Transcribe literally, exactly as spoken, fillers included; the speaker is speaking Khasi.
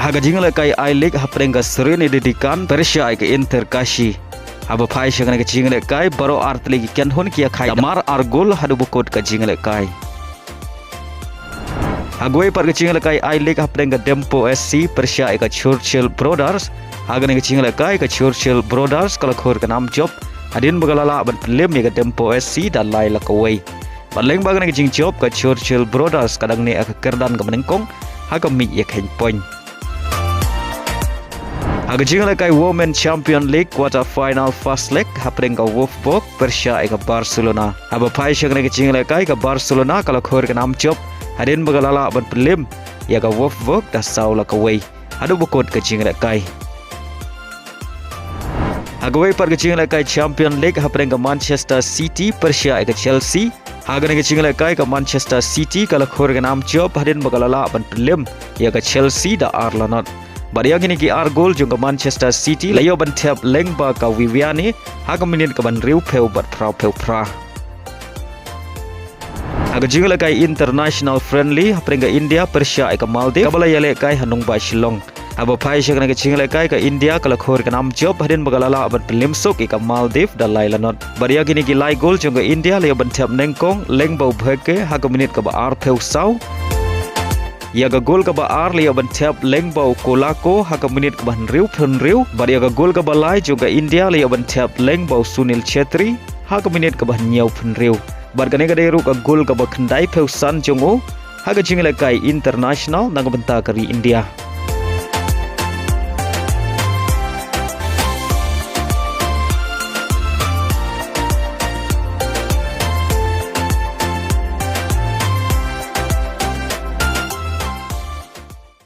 Ha ka jinglehkai I-League hapdeng ka Sreni Didikhan pyrshah ïa ka Inter Kashi. Haba phai sha kane ka jinglehkai baroh artylli ki kynhun ki ïa khaid da mar ar gol haduh ba kut ka jinglehkai. Ha kawei pat ka jinglehkai I-League hapdeng ka Dempo S C pyrshah ïa ka Churchill Brothers. Ha kane ka jinglehkai ka Churchill Brothers ka la khur ka nam jop hadien ba ka la lah ban pynliem ïa ka Dempo S C da lai la kawei. Bad lyngba kane ka jingjop ka Churchill Brothers ka dang neh ha ka kyrdan kaba nyngkong ha ka miej ïakheiñ point. Ha ka jinglehkai Women Champion League quarter final first leg hapdeng ka Wolfsburg pyrshah ïa ka Barcelona. Haba phai sha kane ka jinglehkai ka Barcelona ka la khur ka nam jop hadien ba ka la lah ban pynliem ïa ka Wolfsburg da saw la kawei haduh ba kut ka jinglehkai. Ha kawei pat ka jinglehkai Champion League hapdeng ka Manchester City pyrshah ïa ka Chelsea. Ha kane ka jinglehkai ka Manchester City ka la khur ka nam jop hadien ba ka la lah ban pynliem ïa ka Chelsea da ar la not. Bad ïa kine ki ar gol jong ka Manchester City la ïoh ban thep lyngba ka Viviani ha ka minit kaba hynriewphew bad phraphew phra. Ha ka jinglehkai international friendly hapdeng ka India pyrshah ïa ka Maldives kaba la ïalehkai ha nongbah Shillong. Haba phai sha kane ka jinglehkai ka India ka la khur ka nam jop hadien ba ka la lah ban pynliem suk ïa ka Maldives da lai la not. Bad ïa kine ki lai gol jong ka India la ïoh ban thep nyngkong lyngba u Bheke ha ka minit kaba arphew saw. Ïa ka gol kaba ar la ïoh ban thep lyngba u Kolako ha ka minit kaba hynriewphew hynriew. Bad ïa ka gol kaba lai jong ka India la ïoh ban thep lyngba u Sunil Chhetri ha ka minit kaba hynñiewphew hynriew. Bad kane ka dei ruh ka gol kaba khyndaiphew san jong u ha ka jinglehkai international na ka bynta ka ri India.